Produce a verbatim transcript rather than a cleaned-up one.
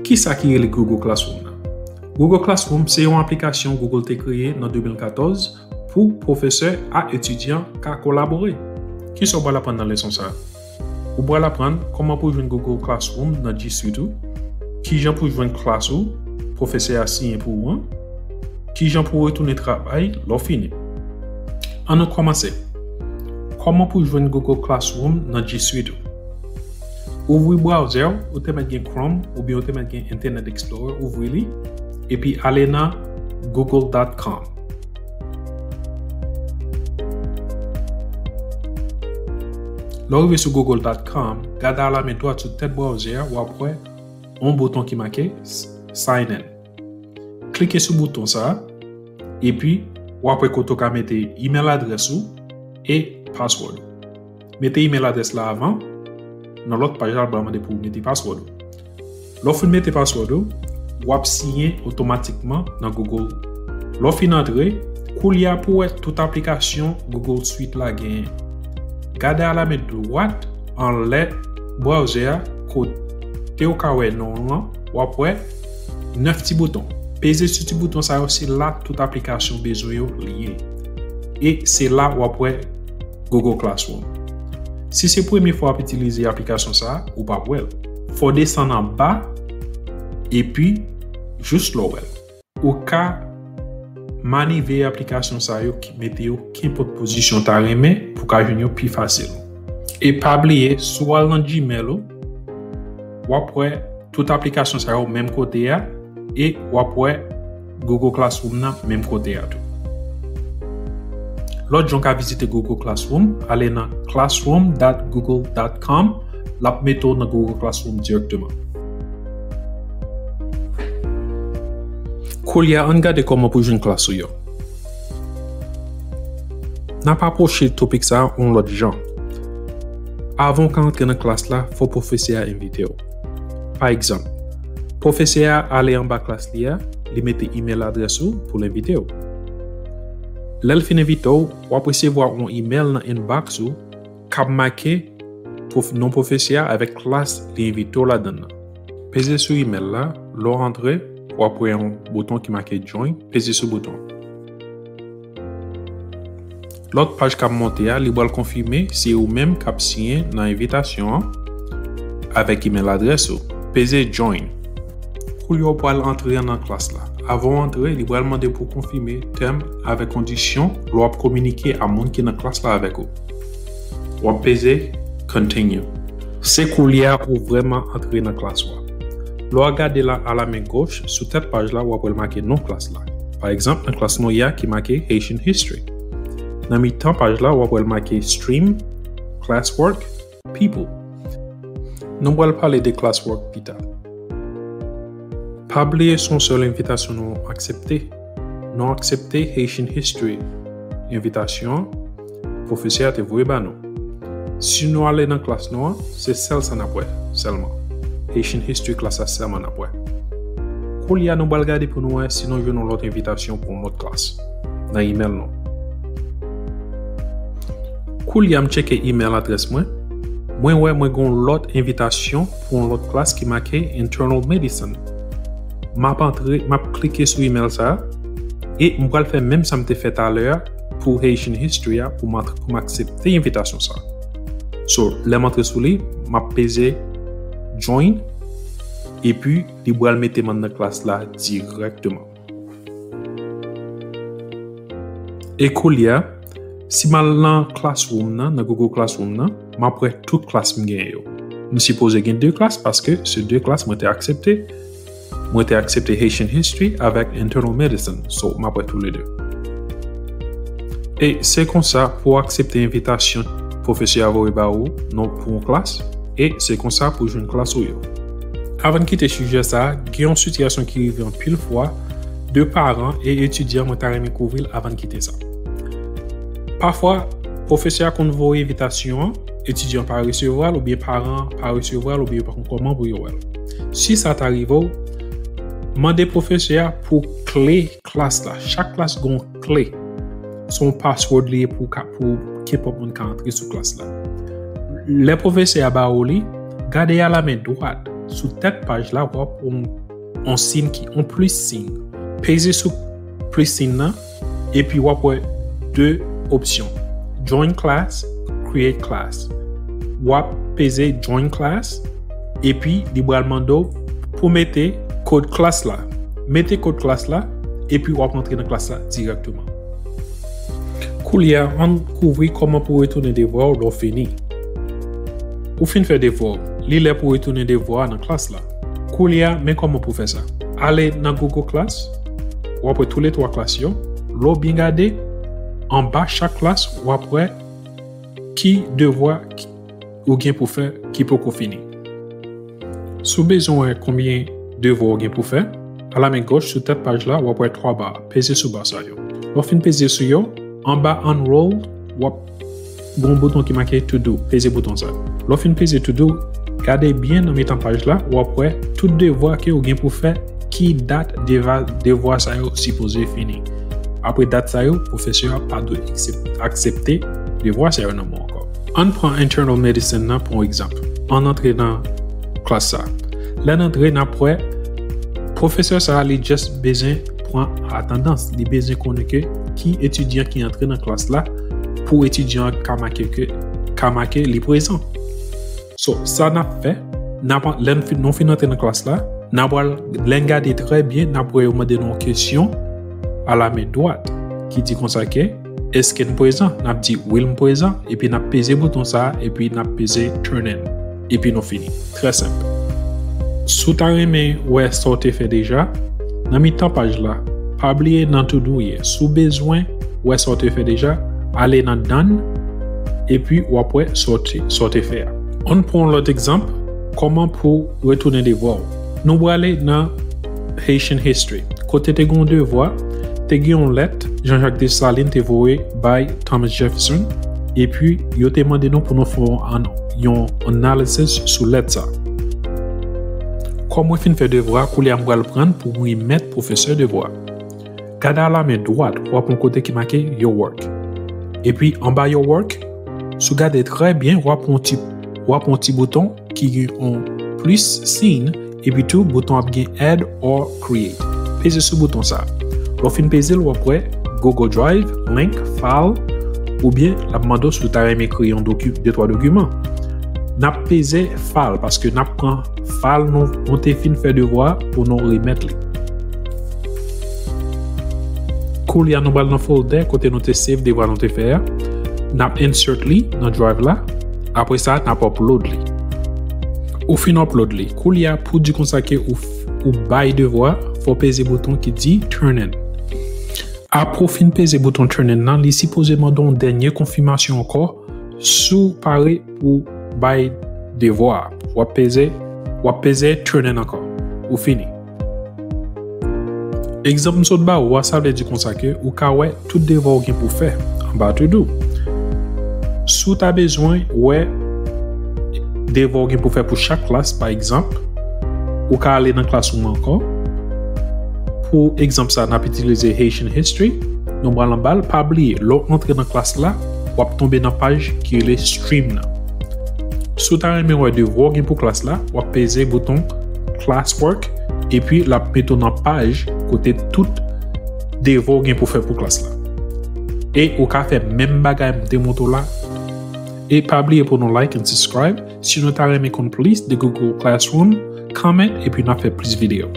Kisa ki rele Google Classroom nan? Google Classroom se yon aplikasyon Google te kreye nan de mil katòz pou pwofesè ak etidyan ka kolabore. Kisa w pral aprann nan leson sa a? Ou pral aprann kòman pou w jwenn Google Classroom nan G Suite ou, kijan pou w jwenn klas ou pwofesè a siyen pou ou an, kijan pou w retounen travay lè w fini. Ann nou kòmanse. Kòman pou w jwenn Google Classroom nan G Suite ou? Ouvri brawzè w, ou te mèt gen Chrome oubyen ou te mèt gen Internet Explorer, ouvri li, epi ale nan google dot com. Lè w rive sou google dot com, gade alamen dwat sou tèt brawzè a, w ap wè yon bouton ki make Sign In. Klike sou bouton sa a, epi w ap wè kote w ka mete email adrès ou e password ou. Mete email adrès la avan, nan lòt paj la, l pral mande pou w mete password ou. Lè w fin mete password ou, w ap siyen otomatikman nan Google. Lè w fin antre, koulye a pou w wè tout aplikasyon Google Suite la genyen. Gade alamen dwat anlè brawzè a kote w ka wè non w lan, w ap wè nèf ti bouton. Peze sou ti bouton sa yo, se la tout aplikasyon bezwen yo li ye. E se la w ap wè Google Classroom. Si se premye fwa w ap itilize aplikasyon sa a, ou p ap wè l. Fò w desann anba, epi jis lè w wè l. Ou ka manivye aplikasyon sa yo, ki mete yo kenpòt pozisyon w ta renmen pou w ka jwenn yo pi fasil. E pa bliye, si w al nan Gmail ou, w ap wè tout aplikasyon sa yo menm kote a, e w ap wè Google Classroom nan menm kote a tou. Lòt jan w ka vizite Google Classroom, ale nan classroom dot google dot com, l ap mete w nan Google Classroom dirèkteman. Koulye a, ann gade kòman pou jwenn klas ou yo. N ap apwoche topik sa a yon lòt jan. Avan w ka antre nan klas la, fò pwofesè a envite w. Pa egzanp, pwofesè a ale anba klas li a, li mete email adrès ou pou l envite w. Lè l fin envite w, w ap resevwa yon email nan inbox ou k ap make pwof-, non pwofesè a avèk klas li envite w ladan l nan. Peze sou email la, lè w antre, w ap wè yon bouton ki make Join, peze sou bouton an. Lòt paj k ap monte a, li pral konfime si se ou menm k ap siyen nan envitasyon an avèk email adrès ou. Peze Join. Koulye a w pral antre nan klas la. Avan w antre, li pral mande pou w konfime tèm avèk kondisyon lè w ap kominike a moun ki nan klas la avèk ou. W ap peze Continue. Se koulye a ou vrèman antre nan klas ou a. Lè w ap gade la, alamen goch, sou tèt paj la, w ap wè l make non klas la. Pa egzanp, nan klas nou ye a ki make Haitian History. Nan mitan paj la, w ap wè l make Stream, Classwork, People. Nou pral pale de classwork pita. Pa bliye se yon sèl envitasyon nou aksepte. Nou aksepte Haitian History envitasyon an pwofesè a te voye ba nou. Si nou ale nan klas nou an, se sèl sa n ap wè sèlman. Haitian History klas la sèlman n ap wè. Koulye a nou pral gade pou nou wè si nou jwenn yon lòt envitasyon pou yon lòt klas nan email nou. Koulye a m tcheke email adrès mwen, mwen wè mwen gen yon lòt envitasyon pou yon lòt klas ki make Internal Medicine. M ap antre, m ap klike sou email sa a, e m pral fè menm sa m te fè talè a pou Haitian History a, pou m antre, pou m aksepte envitasyon sa a. So, lè m antre sou li, m ap peze Join, epi li pral mete m anndan klas la dirèkteman. E koulye a, si m al nan Classroom nan, nan Google Classroom nan, m ap wè tout klas m genyen yo. M sipoze gen de klas paske se de klas mwen te aksepte. Mwen te aksepte Haitian History avèk Internal Medicine, so m ap wè toulede. E se konsa pou w aksepte envitasyon pwofesè a voye ba ou, non, pou yon klas, e se konsa pou w jwenn klas ou yo. Avan n kite sijè sa a, gen yon sitiyasyon ki rive anpil fwa, de paran e etidyan, mwen ta renmen kouvri l avan n kite sa. Pafwa, pwofesè a konn voye envitasyon an, etidyan pa resevwa l, oubyen paran pa resevwa l, oubyen yo pa konn kòman pou yo wè l. Si sa ta rive w, mande pwofesè a pou kle klas la. Chak klas gen yon kle. Se yon password li ye pou ka, pou kenpòt moun ka antre sou klas la. Lè pwofesè a ba ou li, gade a la men dwat. Sou tèt paj la, w ap wè yon, yon siy ki, yon plis siy. Peze sou plis siy nan, epi w ap wè de opsyon. Join class, create class. W ap peze join class, epi li pral mande w pou mete kòd klas la. Mete kòd klas la, epi w ap antre nan klas la dirèkteman. Koulye a, ann kouvri kòman pou retounen devwa w lè w fini. Ou fin fè devwa w, li lè pou retounen devwa a nan klas la. Koulye a, men kòman pou fè sa. Ale nan Google Class, w ap wè toule twa klas yo. Lè w byen gade, anba chak klas, w ap wè ki devwa ki, ou gen pou fè ki poko fini. Si w bezwen wè konbyen devwa w gen pou fè, a la men gòch sou tèt paj la, w ap wè twa ba, peze sou ba sa yo. Lè w fin peze sou yo, anba Unroll, w ap gen yon bouton ki make To Do, peze bouton sa. Lè w fin peze To Do, gade byen nan mitan paj la, w ap wè tout devwa ke w gen pou fè, ki dat deva-, devwa sa yo sipoze fini. Apre dat sa yo, pwofesè a pa dwe aksep-, aksepte devwa sa yo nan men w ankò. Ann pran Internal Medicine nan pou yon egzanp. Ann antre nan klas sa. Lè n antre, n ap wè pwofesè sa a, li just bezwen pran atandans. Li bezwen konnen ke ki etidyan ki antre nan klas la pou etidyan an ka make ke, ka make li prezan. So, sa n ap fè, n ap, lè n fin, nou fin antre nan klas la, n ap pral, lè n gade trè byen, n ap wè yo mande nou yon kesyon a la men dwat ki di konsa ke, èske n prezan? N ap di, wi, m prezan, epi n ap peze bouton sa a, epi n ap peze Turn In, epi nou fini. Trè senp. Si w ta renmen wè sa w te fè deja, nan mitan paj la, pa bliye nan To Do ye. Si w bezwen wè sa w te fè deja, ale nan Done, epi w ap wè sa w te, sa w te fè a. Ann pran yon lòt egzanp, kòman pou retounen devwa w. Nou prale nan Haitian History, kote te gen yon devwa, te gen yon lèt Jean-Jacques Dessalines te voye bay Thomas Jefferson, epi yo te mande nou pou nou fè yon, yon analysis sou lèt sa. Kòm mwen fin fè devwa, koulye a m pral pran l pou m remèt pwofesè devwa. Gade a la men dwat, w ap wè yon kote ki make Your Work. Epi anba Your Work, si w gade trè byen, w ap wè yon ti, w ap wè yon ti bouton ki gen yon plis siy, epi tou bouton ap gen Add or Create. Peze sou bouton sa. Lè w fin peze l, w ap wè Google Drive, link, file, oubyen l ap mande w si w ta renmen kreye yon doki-, de twa dokiman. N ap peze file paske n ap pran file nou, nou te fin fè devwa pou nou remèt li. Koulye a nou pral nan folder kote nou te save devwa nou te fè a. N ap insert li nan drive la. Apre sa, n ap upload li. Ou fin upload li. Koulye a, pou di konsa ke ou, ou bay devwa, fò w peze bouton ki di Turn In. Apre w fin peze bouton Turn In nan, li sipoze mande w yon dènye konfimasyon ankò, si w pare pou bay devwa a. W ap peze, w ap peze Turn In ankò. Ou fini. Egzanp m sot ba ou a, sa vle di konsa ke ou ka wè tout devwa w gen pou fè anba To Do. Si w ta bezwen wè devwa w gen pou fè pou chak klas, pa egzanp, ou ka ale nan Classroom ankò. Pou egzanp sa, n ap itilize Haitian History. Nou pral anba l, pa bliye, lè w antre nan klas la, w ap tonbe nan paj ki rele Stream nan. Si w ta renmen wè devwa w gen pou klas la, w ap peze bouton Classwork, epi l ap mete w nan paj kote tout devwa w gen pou fè pou klas la. E ou ka fè menm bagay m te montre w la. E pa bliye pou nou like and subscribe. Si nou ta renmen konn plis de Google Classroom, comment, epi n ap fè plis videyo.